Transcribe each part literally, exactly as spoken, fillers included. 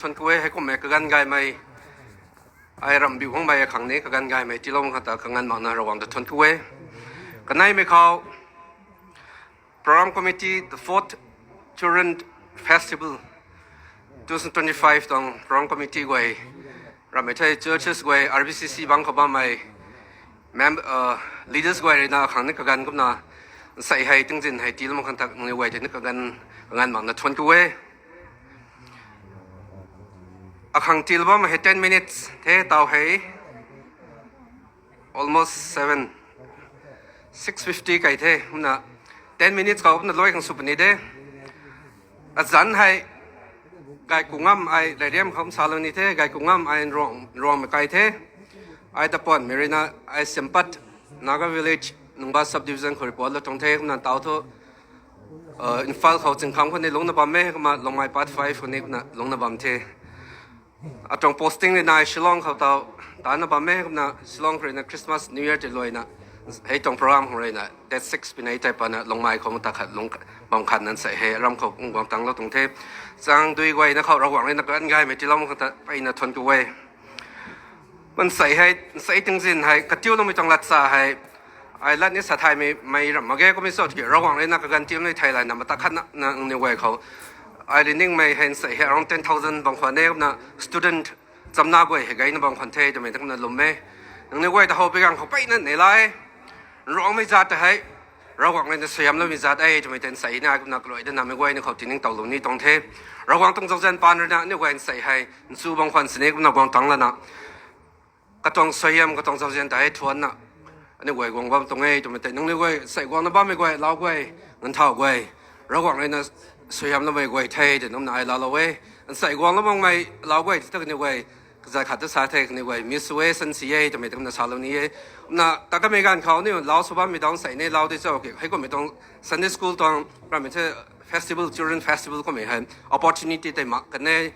thuanc ku e. Heikumhmei kaganv gaymei, ai ramhbiu guangmei akhang ni kaganv gaymei tiilou khang ta kaganv makna Ravguangc ta thuanc ku e. Kaneimei khou Program Committee, the fourth Children Festival two thousand twenty-five tuang Program Committee guay, ramhmei thei churches guay, R B C C bangc khou bammei mem- leaders guay rui na akhang ni kaganv kumna nsei hei tingzin hei tiilou khang ta nangniw guay tei ni kaganv, kaganv makna thuanc ku e. Akhang tiilou bammei hei ten minutes the, taw hei almost seven, six fifty kai the. Kumna ten minutes khou kumna luai khang sw puni de. Azanc hei gayku ngam ai Leiriam khou salou ni the, gayku ngam ai Nruang, Nruangmei kai the. Ai tapuanmei rui na ai Sempat, Naga Village, Nungba Subdivision khou rui puatlou tuang the. Kumna taw thu Imphal khou Chingkham khou ni lungcna bam e, kumna Longmai Part five khou ni kumna lungcna bam the. Atuang posting rui na Shillong khou taw tana bam e, kumna Shillong khou rui na Christmas, New Year tei luaina hei tuang program khou rui na date six pinei tei pana Longmai khou ta khat lung bam khat na nsei hei ram khou kum guang tanglou tuang the. Chang dui guayna khou Ravguangc rui na kaganv gaymei tiilou khang ta peyna thuanc ku e. Mansei hei, nsei tingzin hei katiuloumei tuang lat sa hei ai lat ni sa thaymei mei ram mak ge. Kummei sw tiki Ravguangc rui na kaganv tiimei thei layna mata khatna nangniw guay khou ai riningmei hei nsei hei around ten thousand bam khwan e. Kumna student chamna guay hei gayna bam khwan the twmei ta kumna lwm e. Nangniw guay ta howpui ganv khou peyna neihla e. Nruangmei zat ta hei Ravguangc rui na suaihiamloumei zat e twmei tei nsei ni ai kumna kaluai da namei guay ni khou tiningtowlou ni tuang the. Ravguangc tuang zauzian paan rui na aniu guay nsei hei nchu bam khwan sini kumna guang tang lana katuang suaihiam, katuang zauzian ta hei thuanna aniu guay guang bam tuang e twmei tei nangniw guay nsei guangna bammei guay, lau guay, ganvthau guay, Ravguangc rui na suaihiamloumei guay the twna kumna ai laalou e. Nsei guangna makmei lau guay ti ta kaniw guay kazat khat ta sa the, kaniw guay miss sw e, sansi e twmei ta kumna salou ni e. Kumna ta kamei ganv khou aniu lau sw bammei tuang nsei ni lau di cho ki, heikummei tuang Sunday school tuang ramei the festival, children festival kummei hei opportunity tei mak kan e.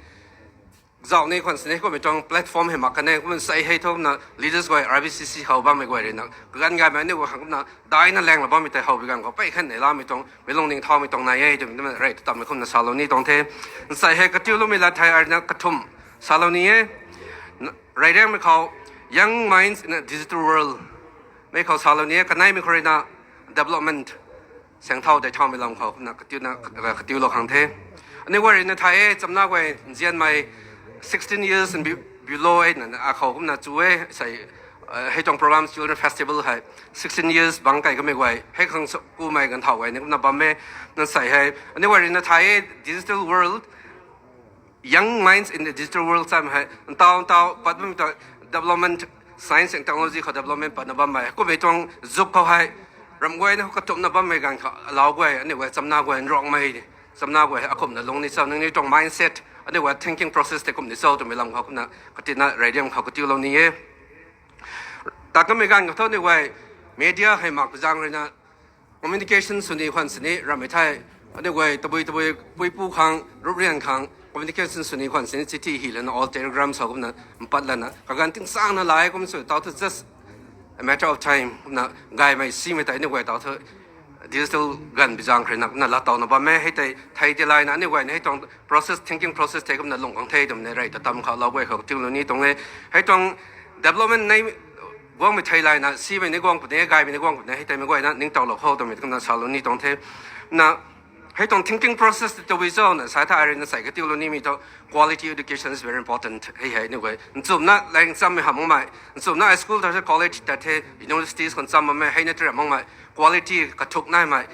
Zauh ni khwan sini kummei tuang platform hei mak kan e. Kumna nsei hei thu kumna leaders guay R B C C khou bammei guay rui na kaganv gaymei aniu guay khang kumna daina laenglou bammei tei howpui ganv khou pey khan neihlamei tuang, meic lungning thaumei tuang nai e twmei rey ta tammei kumna salou ni tuang the. Nsei hei katiuloumei lat hei arui na kathumh salou ni e. Reyriangmei khou Young Minds in a Digital World mei khou salou ni e. Kaneimei khou rui na development, saengthau dei thaumei lam khou kumna katiuna, katiulou khang the. Aniu guay rui na thay e, chamna guay nzianmei sixteen years and be- below e na akhou kumna chu e sei, hei tuang program Children Festival hei sixteen years bang kai kamei guay hei khang kumei ganvthau guay ni kumna bam e. Nsei hei aniu guay rui na thay e, digital world, Young Minds in the Digital World samei hei ntaw ntaw pat bammei ta development, science and technology khou development patna bammei kummei tuang zuk khou hei ram guayna khou katumna bammei ganv khou lau guay, aniu guay chamna guay, Nruangmei chamna guay hei akumhna lung ni cho, nangniw tuang mindset, aniu guay thinking process tei kum ni cho twmei lam khou kumna katina reyriang khou katiulou ni e. Ta kamei ganv khou thu aniu guay media hei mak pui zaeng rui na communication sw ni khwan sini ramei thei, aniu guay tabui tabui puipu khang, ruprian khang communication sw ni khwan sini chithi hy lana, all telegram sa kumna mpat lana kaganv tingsaengna lai kum sw taw thu just a matter of time kumna gaymei simei tei aniu guay taw thu digital ganv bi zaeng khou rui na kumna laatowna bam e. Hei tei thei tei layna aniu guay na hei tuang process, thinking process tei kumna lung khang the twmei rey ta tam khou lau guay khou katiulou ni tuang e. Hei tuang development nei guangmei thei layna simei ni guang puni, gaymei ni guang puni, hei tei mei guayna ningtowlou khou twmei kumna salou ni tuang the. Na hei tuang thinking process tei tabui cho na sa tha arui na sei katiulou nimei thu quality education is very important. Hei hei aniu guay nchumhna laying chammei hamh makmei, nchumhna ai school ta the, college ta the, universities khou cham bammei hei na tira makmei quality kathuk naimei,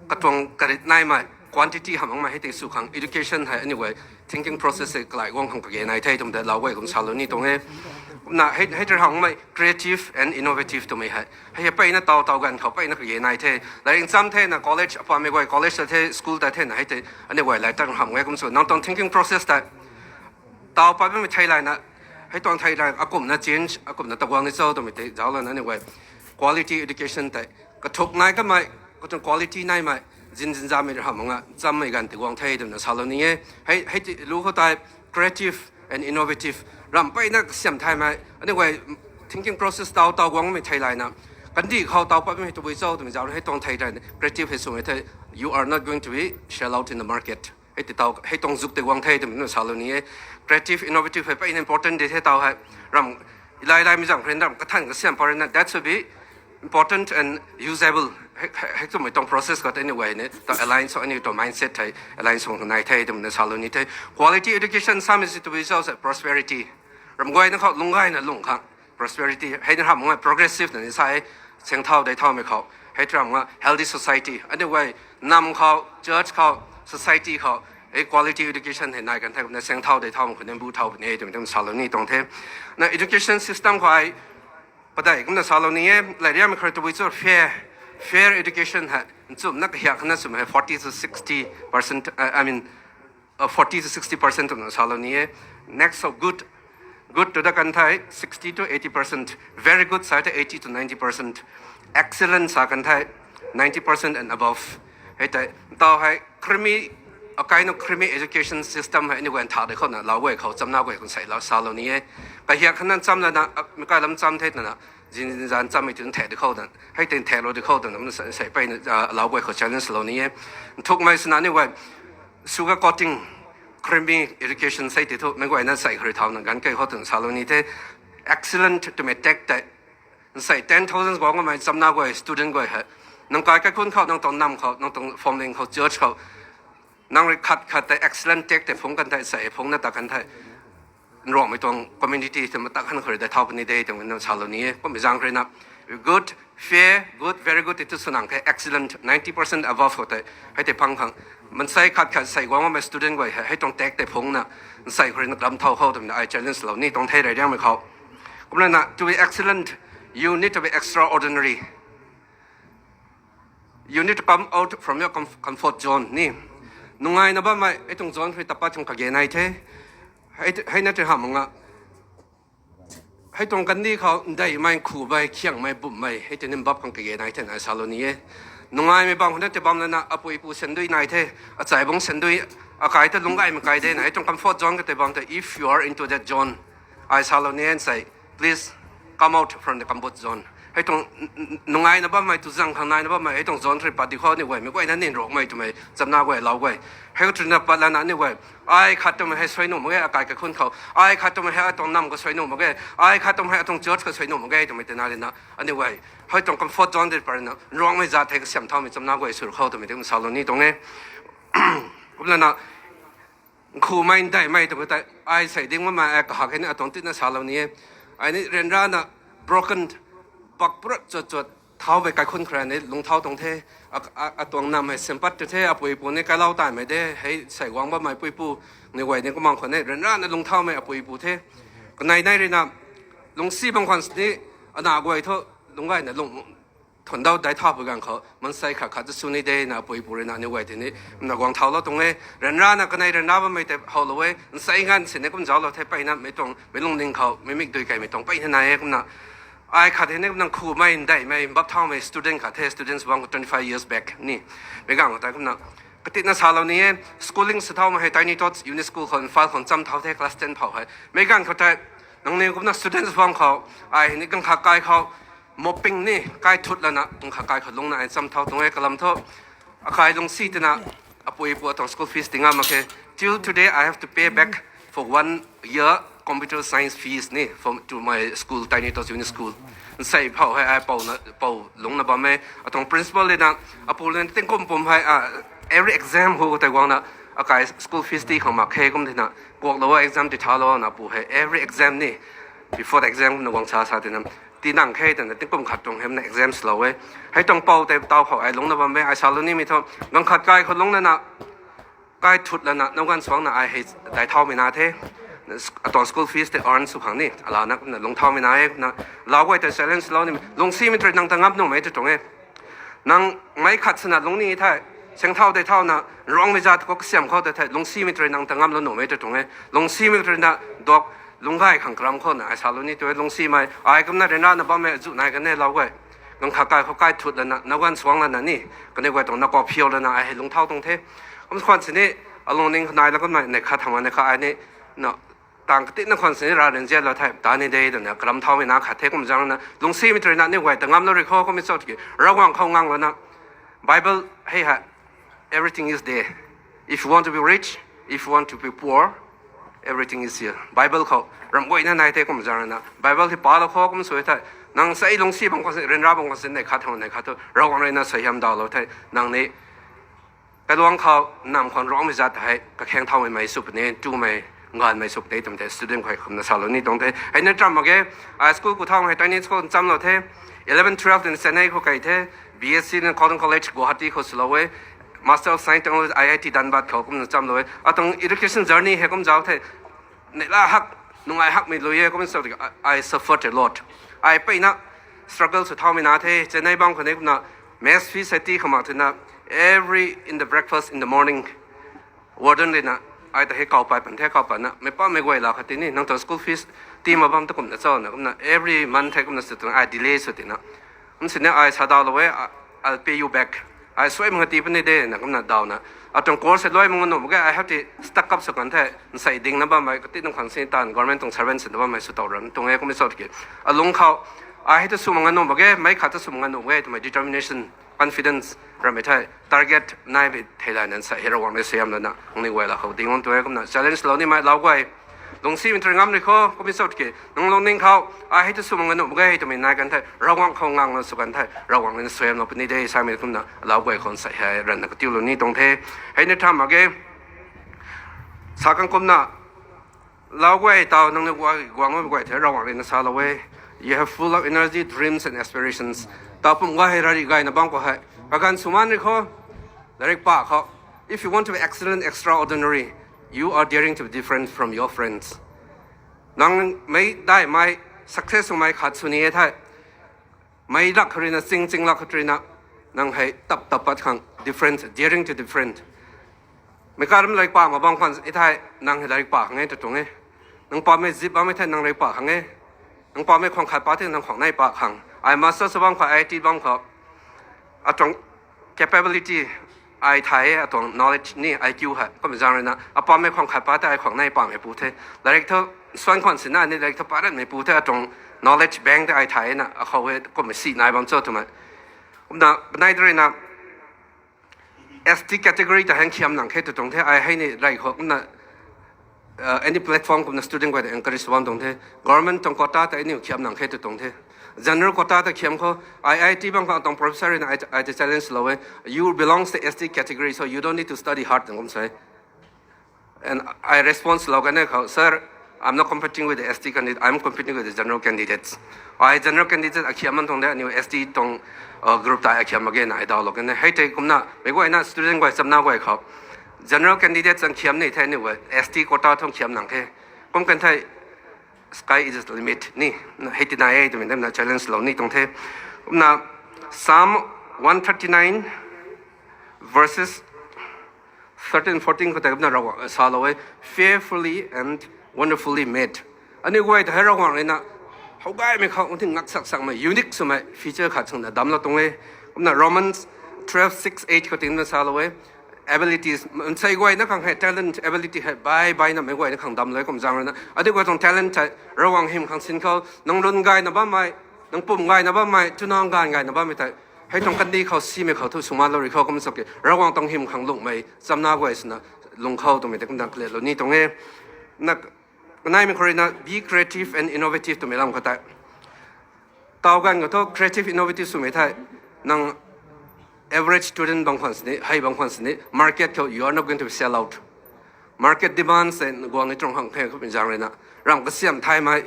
katuang karit naimei, quantity hamh makmei hei tei sw khang education hei aniu guay thinking process hei kalai guang khang kage nai the twmei ta lau guay kum salou ni tuang e. Kumna hei, hei tei hamh makmei creative and innovative twmei hei hei hei peyna taw taw ganv khou peyna kage nai the. Laying cham the na college apammei guay college ta the, school ta the na hei tei aniu guay lai tang hamh e kum sw nang tuang thinking process tei taw pat bammei thei layna, hei tuang thei layna akumhna change, akumhna taguang ni cho twmei tei zauc lana aniu guay quality education tei kathuk nai kamei, katuang quality naimei, zin zinzamei rui hamh makna chammei ganv tei guang the twna salou ni e. Hei, hei tei lu khou tei creative and innovative, ram peyna kasiam thaymei aniu guay thinking process taw taw guangmei thei layna, kandih khou taw pat bammei tabui cho twmei zauc rui hei tuang thei layna creative hei swmei thei, you are not going to be sell out in the market. Hei ti tau, hei tuang zuk tei guang the twmei na salou ni e. Creative, innovative hei peyna important di the tau hei. Ram, ilai lai mi zang karen ram kathan kasiam parana, that should be important and usable. Hei, hei, hei twmei tuang process khou tei anyway ni, ta align sw, ani tuang mindset hei align sw nai the twmei na salou ni the. Quality education sam is to be also prosperity. Ram guayna khou lunggaina lung khang prosperity. Hei ni ram nga progressive na ni sa e, seng thau dei thaumei khou. Hei ram nga healthy society. Anyway, nam khou, church khou, society khou, hei quality education hei nai kan the kumna seng thau dei thaumei khou ni bu thau puni e twmei twmei salou ni tuang the. Na education system khou ai padei kumna salou ni e, lei riam khou tabui chu fair, fair education hei nchumna kahiak khana chum hei forty to sixty percent, uh, I mean, uh, forty to sixty percent twna salou ni e. Next of good, good tu da kan thei sixty to eighty percent, very good sa thei eighty to ninety percent, excellent sa kan thei ninety percent and above. Hei tei tau hei creamy, a kind of creamy education system hei anyway tha de khou na lau guay khou chamna guay khou sei lau salou ni e. Kahiak khana cham lana, uh, mi kai lam cham the twna, zin zin zan cham mi tun the de khou dan, hei tei the lou de khou dan, sei, sei peyna, uh, lau guay khou challenge lou ni e. Nthukmei swna anyway sugar coating, creamy education sei ti thu mei guayna sei khou rui thauna ganv kei khou twna salou ni the. Excellent twmei tag tei nsei ten thousand guang kamei chamna guay student guay hei nang kai kaikhun khou, nang tuang nam khou, nang tuang family khou, church khou, nang rui khat khat tei excellent tag tei phungc kan thei, sei phungcna ta kan thei, nruangmei tuang community tei matak han khou rui dei thau puni de twmei na salou ni e. Kummei zaeng khou rui na good, fair, good, very good ti thu sw nang khe, excellent, ninety percent above khou tei, hei tei phang khang, mansei khat khat sei guang kamei student guay hei, hei tuang tag tei phungcna, nsei khou rui na lam thau khou twmei na ai challenge lou ni tuang the rei riangmei khou. Kumna na, to be excellent, you need to be extraordinary. You need to come out from your comf-, comfort zone ni. Nungaina bammei, hei tuang zone rui tapa tuang kage nai the. Hei, hei na tei ham nga. Hei tuang kandi khou, ndeimei, khumei, khiangmei, bumhmei, hei tei ni mbap khang kage nai the na ai salou ni e. Nungaimei bam khou na tei bam lana, apui pu sandui nai the, achai bung sandui, akai ta lungc gaymei kai de na, hei tuang comfort zone ka tei bam tei, if you are into that zone, ai salou ni e nsei, please come out from the comfort zone. Hei tuang n-, n-, nungaina bammei, tu zang khang naina bammei, hei tuang zone rui pat di khou ni guay, mei guayna nin rokmei twmei chamna guay lau guay. Hei khou twna pat lana ni guay, ai khat twmei hei suai nuh mak ge, akai kaikhun khou. Ai khat twmei hei atuang nam khou suai nuh mak ge. Ai khat twmei hei atuang church khou suai nuh mak ge twmei tei na rina, ani guay, hei tuang comfort zone tei pat rina, nruangmei zat hei kasiam thaumei chamna guay sw khou twmei tei kum salou ni tuang e. Kumlana, nkhumei, ndeimei twmei tei ai sei ding bammei, ai kahak hei ni atuang tina salou ni e. Ai ni ryanrana broken, pak purat chuat chuat thaumei kaikhun khou rui ni lungc thau tuang the. A, a, atuang nam hei siampat tu the, apui pu ni kailau taimei de, hei sei guang bammei puipu, ni guay ni kumang khou ni ryanrana lungc thaumei apui pu the. Kanei nei rui na, lungcsi bang khwan sini, ana guay thu, lungc gayna lung, thuandau dai thau pui ganv khou, mansei khat khat tu sw ni de na apui pu rui na ni guay tei ni, na guang thaulou tuang e, ryanrana kanei ryanra bammei tei howlou e, nsei nganv sini kum zauclou the peyna, mei tuang, mei lungning khou, mei mikdui kaimei tuang peyna nai e kumna. Ai khat hei ni kumna nkhumei, ndeimei, mbap thaumei student khat the, students bang khou twenty five years back ni. Mei ganv khou tei kumna, katina salou ni e, schooling sw thaumei hei Tiny Tots Unit School khou, Imphal khou cham thau the, class ten phou hei. Mei ganv khou tei, nangniw kumna students bang khou, ai hei ni ganv khat kai khou, mopping ni, kai thut lana, ganv khat kai khou lungcna ai cham thau tuang e kalam thu. Akai lungcsi tina, apui pu atuang school fees ti ngam mak khe. Till today, I have to pay back for one year computer science fees ni, from, to my school, Tiny Tots Unit School. Nsei phou hei ai pou na, pou lungcna bam e. Atuang principal le na, apu le na tingkum pum hei, ah, every exam hu tei guangna, akai school fees ti khang mak khe kum tina, kuaklou exam ti thalou na apu hei, every exam ni, before the exam na guang sa sa tina, ti nang khe twna tingkum khat tuang hei na exams lou e. Hei tuang pou tei tau phou ai lungcna bam e, ai salou nimei thu, ganv khat kai khou lungcna na, kai thut lana, nau ganv suangna ai hei dai thaumei na the. Atuang school fees tei earn sw khang ni, alana kumna lungc thaumei na e, kumna, lau guay tei challenge lou nimei, lungcsimei tei rui nang ta ngam nuhmei tei tuang e. Nang mei khat swna lungc ni the, seng thau dei thauna, ruangmei zat khou kasiam khou tei the, lungcsimei tei rui nang ta ngamlou nuhmei tei tuang e. Lungcsimei tei rui na, duak, lungc gay khang karam khou na, ai salou ni tu e, lungcsimei, ai kumna ryanrana bammei, zu nai kan e lau guay. Ganv khat kai khou kai thut lana, nau ganv suang lana ni, kanei guay tuang na kau phiu lana, ai hei lungc thau tuang the. Kum khwan sini, alungning khou nai la kumna, nei khat thangna nei khat ai ni, na, tang katina khwan sini ra ryanzianlou the, ta ni de, twna, karam thaumei na khat the kum zaeng na, lungcsimei tei rui na, ni guay ta ngamlou rui khou, kummei chau tiki, Ravguangc khou ngang lana, Bible hei hei, everything is there. If you want to be rich, if you want to be poor, everything is here. Bible khou ram guayna nai the kum zang na. Bible hei palou khou kum sw e thei, nang sei lungsi bam khou si, ryanra bam khou si, nei khat thang nei khat thu Ravguangc rui na suaihiam dawlou the, nang ni kailuang khou nam khwan Ravguangc mei zat hei kakheng thaumei mei sw puni, tumei nganvmei sw puni twmei tei student khou kumna salou ni tuang the. Hei na tram mak ge, ai school ku thau hei training school nchamlou the, eleven twelve ni Chennai khou kai the, B S c ni Cotton College Guwahati khou swlou e, Master of Science Technology I I T Dhanbad khou kumna nchamlou e. Atuang education journey hei kum zauc the, neihla hak, nungai hakmei lui e, kum sa, I, I suffered a lot. Ai peyna struggle sw thaumei na the, Chennai bam khou ni kumna mess fees hei ti khou mak thena, every in the breakfast in the morning, warden rui na, ai ta hei kau pat pan the, kau patna, meic pammei guay la khat ti ni, nang ta school fees ti ma bam ta kumna chau na, kumna every month hei kumna sw twna, ai delay sw tina. Kum sini ai sa dawlou e, I, I'll pay you back. Ai suai mak ti puni de, na kumna dawna. Atuang course hei luai mak nuh mak ge, I have to stuck up sw kan the, nsei dingna bammei, kati nang khang si tan, government tuang servant swna bammei sw tow ran tuang e, kum e sa tiki. Alung khou, ai hei ta sw mak nuh mak ge, meic khat ta sw mak nuh mak ge, twmei determination, confidence rammei thei, target nai bi thei lana nsei hei Ravguangc ni suaihiam lana, nang ni guay la khou ding on tu e, kumna challenge lou nimei lau guay. Lungsimei tei ngam rui khou, kum e sa tiki, nang lungning khou, ai hei ta sw mak nuh mak ge, twmei nai kan the, Ravguangc khou ngang lou sw kan the, Ravguangc ni suaihiam lou puni de, samei kumna lau guay khou nsei hei ranna katiulou ni tuang the. Hei ni tram mak ge, sa kan kumna, lau guay taw nang ni guay guang guay the, Ravguangc rui na salou e. You have full of energy, dreams and aspirations. Taw pum guay hei rari gayna bam khou hei, kaganv swman rui khou, latrik pa khou, if you want to be excellent, extraordinary, you are daring to be different from your friends. Nang mei daihmei, success swmei khat sw ni e thei, mei lak khat rui na, ching ching lak khat rui na, nang hei tap tap pat khang different, daring to different. Meic karam latrik pa mak bam khwan e thei, nang hei latrik pa khang e ta tuang e. Nang pammei zip bammei thei nang latrik pa khang e. Nang pammei khwang khat pa thei nang khwang nei pa khang. Ai master sw bam khou, I I T bam khou, atuang capability ai thay e, atuang knowledge ni I Q hei kum zang rui na, apammei khwang khat pa tei ai khwang nei pamei pu the. Latrik thu suan khwan sina ni latrik thu pa ranmei pu the, atuang knowledge bank tei ai thay na, akhou hei kum si nai bam cho twmei. Kumna, kanei rui na, S T category ta hei khiam nang khe tu tuang the, ai hei ni rey khou kumna, uh, any platform kumna student guay ta encourage bam tuang the, government tuang quota ta aniu khiam nang khe tu tuang the, general quota ta khiam khou, I I T bam khou tuang professor in ai, ai ta challenge lou e, you belongs to S T category, so you don't need to study hard, twna kum sa e. And I response lou kan e khou, sir, I'm not competing with the S T candidate, I'm competing with the general candidates. Ai general candidate akhiam man tuang de, aniu S T tuang, uh, group ta akhiam mak ge na ai daw lou kan e. Hei tei kumna, meic guayna student guay chamna guay khou, general candidates ang khiam ni the, aniu guay S T quota tuang khiam nang the. Kum kan thei, sky is the limit ni, hei ti nai e twmei na challenge lou ni tuang the. Kumna, Psalm one thirty-nine, verses thirteen, fourteen khou tei kumna Ravguangc salou e, fearfully and wonderfully made. Aniu guay ta hei Ravguangc rui na, how gaymei khou, kum thing ngak sak sakmei, unique swmei feature khat swna damclou tuang e. Kumna Romans twelve six eight khou tingna salou e, abilities, mansei guayna khang hei talent, ability hei bai baina mei guayna khang damclou e kum zang rui na. Aniu guay tuang talent hei Ravguangc hym khang sin khou, nang lun gayna bammei, nang pum gayna bammei, chunang ganv gayna bammei tei, hei tuang kandih khou simei khou thu swman lou rui khou kum sa ke, Ravguangc tuang hym khang lunghmei chamna guay swna lung khou twmei tei kumna kaletlou ni tuang e. Na, naimei khou rui na, be creative and innovative twmei lam khou tei, taw ganv khou thu creative, innovative swmei thei, nang average student bam khwan sini, hei bam khwan sini, market khou you are not going to sell out. Market demand se guang ni tuang khang khe khou zang rui na, ram kasiam thaymei,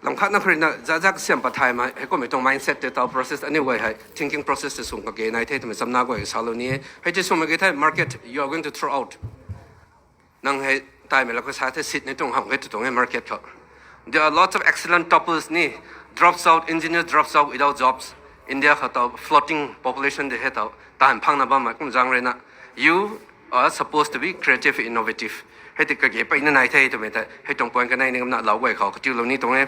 lam khatna khou rui na, za za kasiam pat thaymei, hei kummei tuang mindset tei taw process aniu guay hei, thinking process tei sung kage nai the twmei chamna guay salou ni e. Hei tei swmei ge thei market, you are going to throw out. Nang hei taimei la khou sa the, seat ni tuang hamh khe tu tuang e market khou. There are lots of excellent toppers ni, drops out, engineer drops out without jobs. India khou taw floating population de hei taw, taanv phangna bammei kum zang rui na. You are supposed to be creative, innovative. Hei tei kage peyna nai the twmei tei, hei tuang point kanei ni kumna lau guay khou katiulou ni tuang e.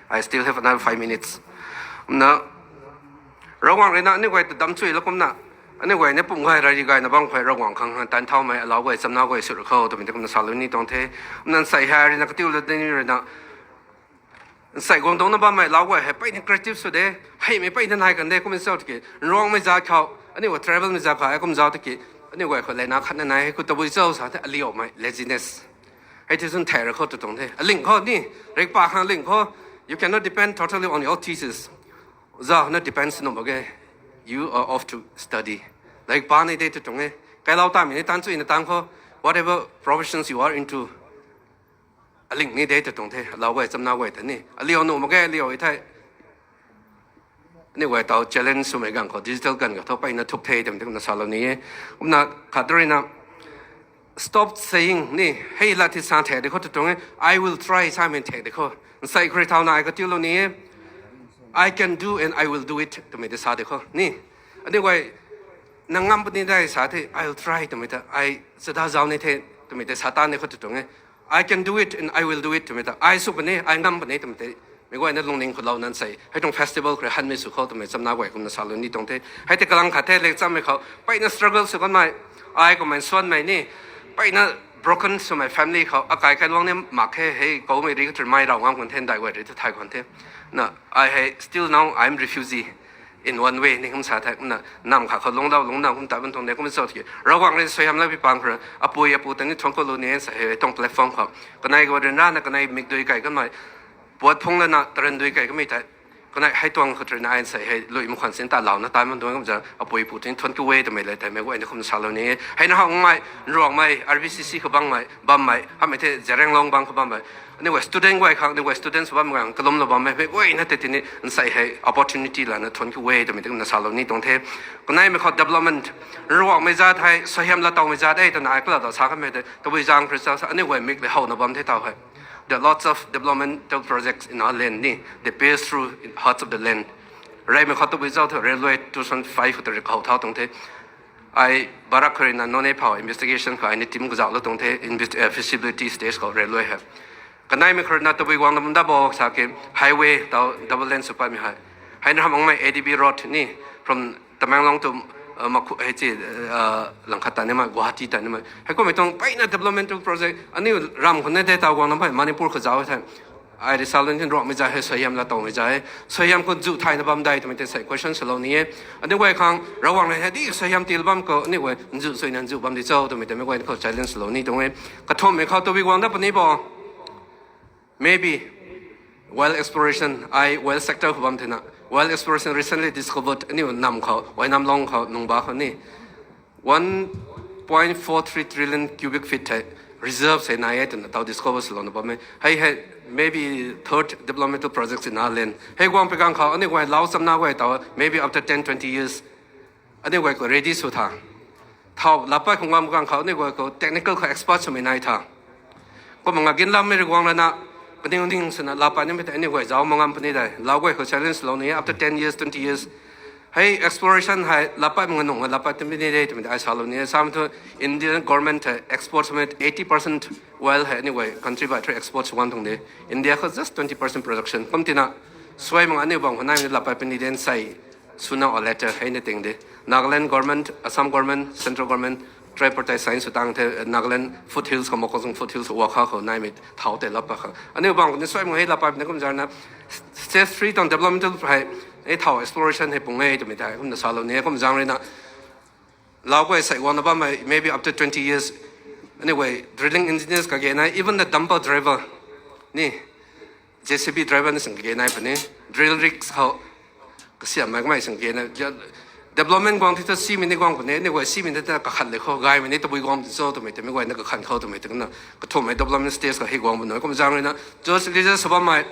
I still have another five minutes. Na, Ravguangc rui na aniu guay ta dam chui la kumna, aniu guay ni pum gay rari gayna bam khou Ravguangc khang tan thaumei alau guay chamna guay sut rui khou twmei tei kumna salou ni tuang the. Na nsei hei rui na katiulou ni rui na, nsei guang dungcna bammei lau guay hei peyna creative sw de, heimei peyna nai kan de kum zauc tiki, Ruangmei zat khou, aniu guay tribal mei zat khou, kum zauc tiki, Aniu guay khou lana khatna nai hei khou tabui cho sa the aliumei laziness. Hei the swn thei ra khou tu tuang the. Aling khou ni, rik pa khang ling khou, you cannot depend totally on your thesis. Za na depend sw nuh mak ge. You are off to study. Rik pa ni de tu tuang e. Kailau tamei ni tan chu ina tang khou, whatever professions you are into. Aling ni de tu tuang the, alau guay, chamna guay ta ni. Aliu nuh mak ge, aliu i thei. Aniu guay tau challenge swmei ganv khou, digital ganv khou tho peyna thuk the twmei tei kumna salou ni e. Kumna khat rui na, stop saying ni, hei lat thi sa thek de khou tu tuang e, I will try samei thek de khou. Nsei khou rui thauna ai katiulou ni e. I can do and I will do it twmei tei sa de khou ni. Aniu guay, nang ngam puni dai sa the, I will try twmei ta, ai chada zau ni the twmei tei sa tan de khou tu tuang e. I can do it and I will do it twmei ta, ai sw puni, ai ngam puni twmei tei. Mei guayna lungning khou lou nan sei, hei tuang festival khou rui hanmei sw khou twmei chamna guay kumna salou ni tuang the. Hei tei kalang khat the, lek chammei khou peyna struggle sw kanmei, ai kummei nsuanmei ni, peyna broken swmei family khou akai kailuang ni mak khe, hei koumei ri kha tun mei rau ngam khwan the, dai guay ri thu thay khwan the. Na, ai hei still now I am refugee in one way ni kum sa thei, kumna nam khat khou lungcdau lungcna kum ta bam tuang de kum cho tiki, Ravguangc rui suaihiam la pi pang khou rui, apui apu ta ni thuanc khou lou ni sa hei tuang platform khou. Kanei guay rui rana kanei mikdui kai kanmei, puat phung lana tarandui kai kanmei tei. Kanei hei tuang khou rui na ai sei hei lui mak khwan sin ta launa tai man tuang kum za, apui apu ta ni thuanc khou e twmei le tei mei guayna kum salou ni. Hei na hangmei, Nruangmei, R B C C khou bangmei, bammei, hamei the Zeliangrong bang khou bammei. Aniu guay student guay khang, aniu guay students bam guay khang kalumlou bammei, mei guayna tei tini nsei hei opportunity lana thuanc khou e twmei tei kumna salou ni tuang the. Kaneimei khou development, Nruangmei zat hei suaihiam la towmei zat e twna ai kala ta sa kanmei tei, tabui zaeng khou rui sa, aniu guay mik le howna bam the tau hei. There are lots of developmental projects in our land ni, they pass through in hearts of the land. Reymei khou tabui zauc thu railway two thousand five khou ta rui kahow thau tuang the. Ai Barak khou rui na Noney phou investigation khou ai ni team kazauhlou tuang the, invest-, eh, feasibility stage khou railway hei. Kaneimei khou rui na tabui guangna bam da bo sa ki highway tau double lane sw patmei hei. Hei na hamh makmei A D B road ni from Tamenglong to, uh, Makhu, hei chi, uh, Langkhat ta nimei, Guwahati ta nimei. Hei kummei tuang peyna developmental project, aniu ram khou na de tau guangna phey, Manipur khou zauc the. Ai rui salou ni Nruangmei zat hei suaihiam la towmei zat e. Suaihiam khou nzu thayna bam dai twmei tei sei question swlou ni e. Aniu guay khang, Ravguangc rui hei di suaihiam til bam khou, aniu guay nzu suina nzu bam di cho twmei tei mei guay khou challenge swlou ni tuang e. Kathumhmei khou tabui guang dat puni bo. Maybe oil exploration, ai oil sector khou bam thena. Oil exploration recently discovered, aniu nam khou, Wainamlong khou, Nungba khou ni. One point four three trillion cubic feet hei reserves hei nai e twna tau discover swlouna bam e. Hei hei maybe third developmental projects in our land. Hei guang pi gang khou, aniu guay lau chamna guay tau, maybe after ten, twenty years, aniu guay khou ready sw tha. Thau, lapat khou ngam gang khou, aniu guay khou technical khou expert swmei nai tha. Kumna ginlammei rui guang lana, kaniw ning swna lapat nimei tei aniu guay zauc mak ngam puni dai. Lau guay khou challenge lou ni, after ten years, twenty years. Hei exploration hei lapat manga nung lapat tum puni de twmei tei ai salou ni. Samei thu Indian government hei export swmei eighty percent oil hei aniu guay country bathei export sw guang tuang de. India khou just twenty percent production. Kum tina, suai manga aniu bang khou naimei lapat puni de nsei. Sooner or later hei na ting de. Nagaland government, Assam government, central government, tripartite sign sw tang the, Nagaland foothills khou, Mokokchung foothills khou, Wakha khou naimei thau tei lapat khang. Aniu bang khou ni suai manga hei lapat puni kum zangna, stage three tuang developmental hei, hei thau exploration hei pung e twmei tei kumna salou ni, kum zang rui na. Lau guay sei guangna bammei, maybe after twenty years, aniu guay drilling engineers kage nai, even the dumper driver ni, J C B driver ni sing kage nai puni, drill rigs khou, kasiammei kamei sing kage nai, development guang ti thu simei ni guang puni, aniu guay simei ni ta kakhan le khou, gaymei ni tabui guang ti cho twmei tei mei guayna kakhan khou twmei tei kumna, kathumhmei development stage khou hei guang puni, kum zang rui na, church leaders sw bammei,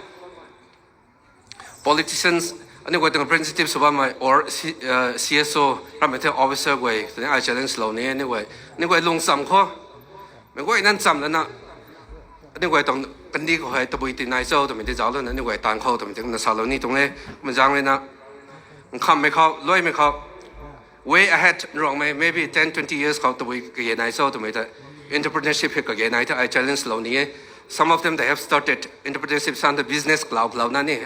politicians, aniu guay tuang representative sw bammei, or C-, uh, C S O, ramei the officer guay, tei ai challenge lou ni, aniu guay, aniu guay lung cham khou, mei guay nan cham lana, aniu guay tuang kandih khou hei tabui ti nai cho twmei tei zauc lana, aniu guay taanv khou twmei tei kumna salou ni tuang e, kum zang rui na, nkhammei khou, luaimei khou, way ahead Nruangmei, maybe ten, twenty years khou tabui kage nai cho twmei tei, entrepreneurship hei kage nai the ai challenge lou ni e. Some of them, they have started entrepreneurship, some the business klau klau na ni.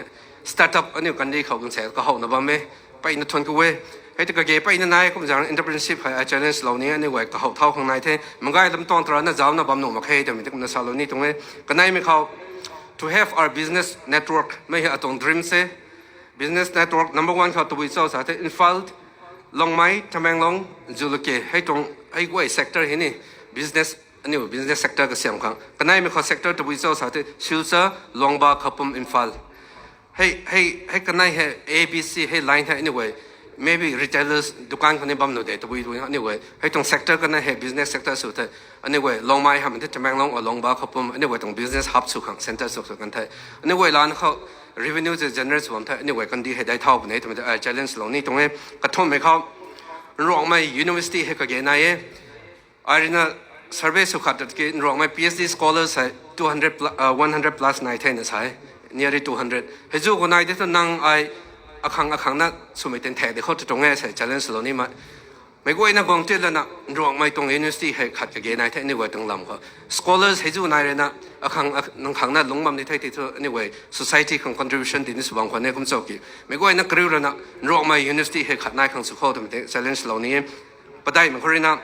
Startup aniu kandih khou gangsei kahouna bam e. Peyna thuanc khou e. Hei tei kage peyna nai kum zang entrepreneurship hei ai challenge lou ni, aniu guay kahow thau khang nai the. Mangay lam tuang tarana zaucna bam nuh mak khe twmei tei kumna salou ni tuang e. Kaneimei khou, to have our business network, mei hei atuang dream se. Business network number one khou tabui cho sa the Imphal, Longmai, Tamenglong, Jalukie, hei tuang, hei guay sector hei ni business, aniu business sector kasiam khang. Kaneimei khou sector tabui cho sa the, Silchar, Luangba, Khapum, Imphal. Hei, hei, hei kanei hei A B C, hei line hei aniu guay. Maybe retailers, dukan khou ni bam nu de, tabui tabui aniu guay. Hei tuang sector kanei hei business sector sw the. Aniu guay, Longmai hamh the, Tamenglong, Luangba, Khapum, aniu guay tuang business hub sw khang, center sw khang the. Aniu guay lan khou revenue ze generate sw bam the, aniu guay kandih hei dai thau puni, twmei ta ai challenge lou ni tuang e. Kathumhmei khou, Nruangmei University hei kage nai e. Ai rui na survey sw khat tat ki Nruangmei P H D scholars hei two hundred plu-, uh, one hundred plus nai the na sa e, nearly two hundred. Hei zu khou nai de thu nang ai akhang akhang na swmei ten thek de khou tu tuang e sei challenge lou ni mei. Meic guayna guang tit lana Nruangmei tuang university hei khat kage nai the aniu guay tuang lam khou. Scholars hei zu nai rui na akhang ak-, nang khang na lungc bam ni the ti thu aniu guay society khang contribution ti ni sw bam khwan e kum cho ki. Meic guayna kariu rana Nruangmei university hei khat nai khang sw khou twmei te challenge lou ni e. Padeihmei khou rui na,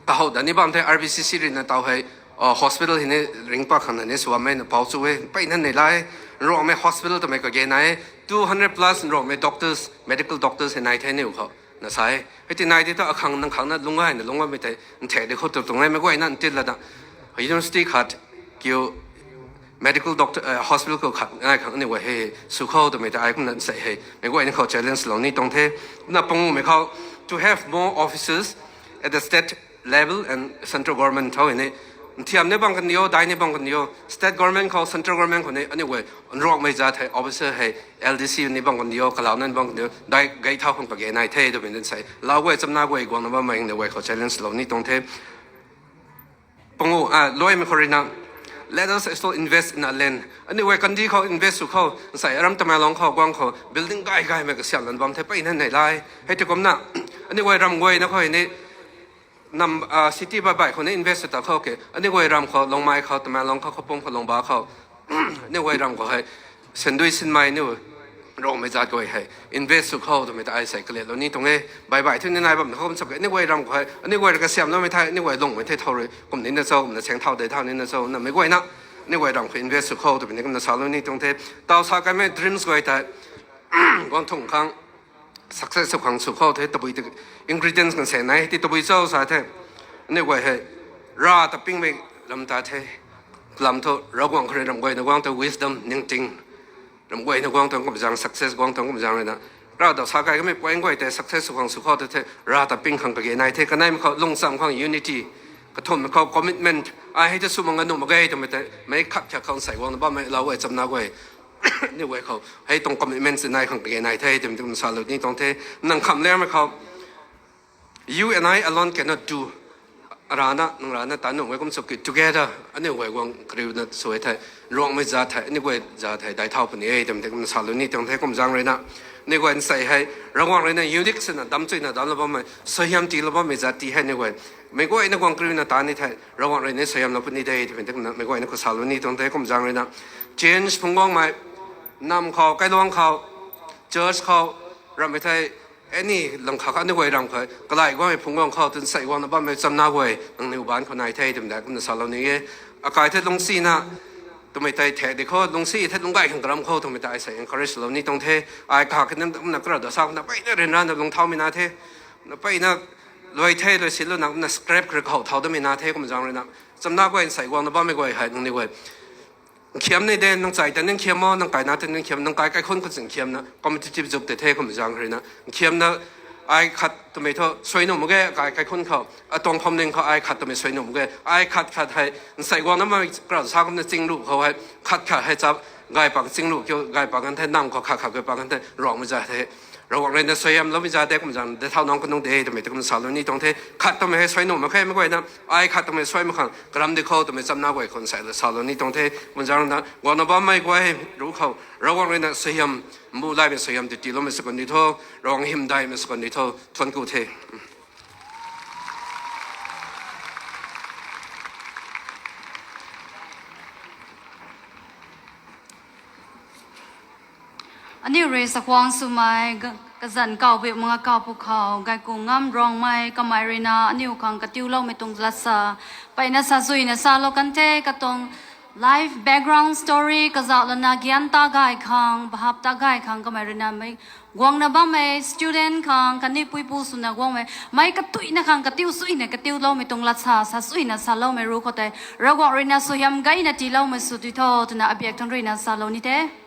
tahow da ni bam the R B C C rui na taw hei, uh, hospital hei ni ringc pat khang na ni sw bammei na pou chu e, mpeyna nei lai. Nruangmei hospital twmei kage nai, two hundred plus Nruangmei doctors, medical doctors hei nai the aniu khou, na sa e. Hei ti nai di thu akhang nang khang na lungc gayna lungc bammei tei, nthek di khou tu tuang e, meic guayna ntit lana university khat kiu medical doctor, uh, hospital khou khat nai khang aniu guay hei sw khou twmei ta ai kumna nsei hei meic guayna khou challenge lou ni tuang the. Kumna panguhmei khou, to have more offices at the state level and central government tho hei ni. Nthiam ni bam kan dio, dai ni bam kan dio, state government khou, central government khou ni aniu guay Nruangmei zat hei officer hei L D C ni bam kan dio, kalau na ni bam kan dio, dai gay thau khang kage nai the twmei nsei. Lau guay chamna guay guangna bammei aniu guay khou challenge lou ni tuang the. Pangu, ah, luaimei khou rui na, let us also invest in our land. Aniu guay kandih khou invest sw khou, nsei aram Tamenglong khou guang khou building gay gaymei kasiam lan bam the, mpeyna nei lai. Hei ti kumna, aniu guay ram guayna khou hei ni, nam, ah, city baih baih khou ni invest sw ta khou ke. Aniu guay ram khou, Longmai khou, Tamenglong khou, Khapum khou, Luangba khou, aniu guay ram khou hei, sendui sinmei aniu Nruangmei zat guay hei invest sw khou twmei ta ai sei kaliat lou ni tuang e. Baih baih thu ni nai bam na khou kum chak ke, aniu guay ram khou hei aniu guay rui kasiamloumei thei, aniu guay lungmei thei thau rui kum nina cho, kumna seng thau dei thau nina cho, namei guayna aniu guay ram khou invest sw khou twmei ni kumna salou ni tuang the. Taw sa kaimei dreams guay tei guang thung khang, success sw khang sw khou the, tabui ta ingredients kan se nai ti tabui cho sa the. Aniu guay hei, ra ta pingmei lam ta the. Lam thu Ravguangc khou rui ram guayna guang ta wisdom, ningting, ram guayna guang tuang kum zaeng, success guang tuang kum zaeng rui na, ra daw sa kai kamei point guay tei success sw khang sw khou ta the, ra ta ping khang kage nai the, kaneimei khou lungcham khang unity, kathumhmei khou commitment, ai hei ta sw mak nga nuh mak ge twmei tei meic khat khat khou nsei guangna bammei lau guay chamna guay aniu guay khou hei tuang commitment si nai khang kage nai the twmei tuang salou ni tuang the. Nang kham lermei khou, you and I alone cannot do. Arana, nang rana ta nuh guay kum chak ki together aniu guay guang kariuna sw e thei, Nruangmei zat thei, aniu guay zat thei dai thau puni e twmei tuang salou ni tuang the kum zaeng rui na. Aniu guay nsei hei, Ravguangc rui na unique swna dam chuyna damlou bammei, suaihiam tiilou bammei zat ti hei aniu guay. Meic guayna guang kariuna ta ni thei, Ravguangc rui ni suaihiamlou puni de twmei tuang meic guayna khou salou ni tuang the kum zaeng rui na. Change phungc guangmei, nam khou, kailuang khou, church khou, rammei thei, any lam khat khat aniu guay ram khou kalai guangmei phungc guang khou tun sei guangna bammei chamna guay nangniw baanc khou nai the twmei ta kumna salou ni e. Akai the lungcsina, twmei tei thek di khou lungcsi the lungc gay khang karam khou twmei ta ai sei encourage lou ni tuang the. Ai kahak kanimei kumna kara da sa kumna mpeyna ryanrana lung thaumei na the. Na mpeyna luai the, luai silou na kumna scrap kar khou thau damei na the kum zaeng rui na. Chamna guay nsei guangna bammei guay hei nangniw guay nkhiam ni de, nang chai ta ni nkhiam o, nang kaina ta ni nkhiam, nang kai kaikhunc khou si nkhiamna competitive zuk tei the kum zaeng rui na. Nkhiamna ai khat twmei thu suai nuh mak ge, kai kaikhunc khou, atuang phwamling khou ai khat twmei suai nuh mak ge, ai khat khat hei nsei guangna bammei kara sa kumna chingruh khou hei khat khat hei cha, gay pak chingruh kiu, gay pak kan the, nam khou khat khat gay pak kan the, Ravguangc zat the, Ravguangc rui na suaihiamloumei zat de kum zaeng de thau nang kanung de twmei ta kumna salou ni tuang the. Khat twmei hei suai nuh mak khe meic guayna, ai khat twmei suai mak khang karam di khou twmei chamna guay khou nsei salou ni tuang the. Kum zaeng na guangna bammei guay ruc khou Ravguangc rui na suaihiam, mbu laimei suaihiam ti tiiloumei sw kan di tho, Ravguangc hymdaihmei sw kan di tho, thuanc ku the. Aniu rui sakhwang swmei, kazanc kawbiu manga kaw pwkhou, Gaykum Ngam Ruangmei kamei rui na aniu khang katiuloumei tuang lat sa, mpeyna sa zuina salou kan the, katuang Life background story kazauh lana gyan ta gay khang, bahap ta gay khang kamei ruina mei guangna bammei student khang, kaniw puipu swna guangmei, mei katuina khang katiu suina katiuloumei tuang lat sa, sa suina saloumei ru khou tei, Ravguangc ruina suaihiam gayna tiiloumei sw tui tho twna abiak thang ruina salou ni the.